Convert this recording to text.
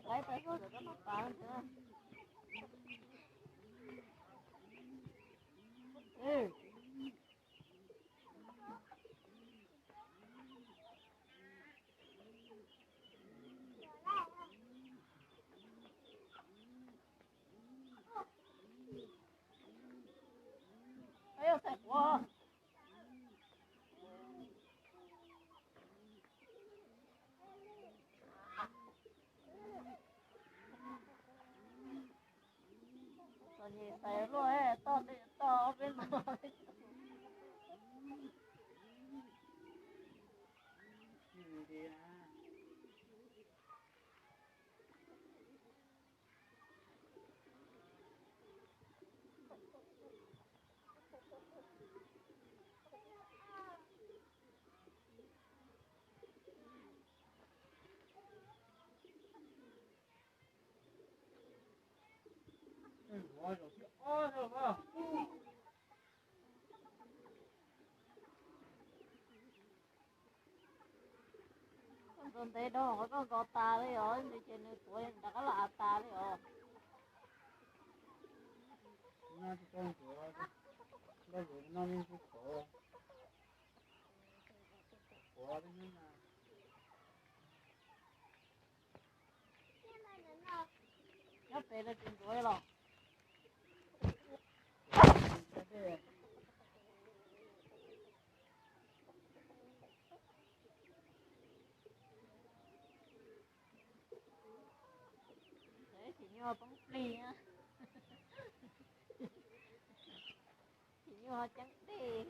Laib tau zog rov qab noj pas ntag. Ib yog txhais quav. Txom nyem txais luaj, toj tej toj ob peb no. Koj ntxuav ntev dhau, koj ntxuav tas li os, nws ces nws tuav rov qab los av tas li os. Nyob pem los tsis ntxuav los. Tsim nyuj poob plig, tsim nyuj ceeb dej.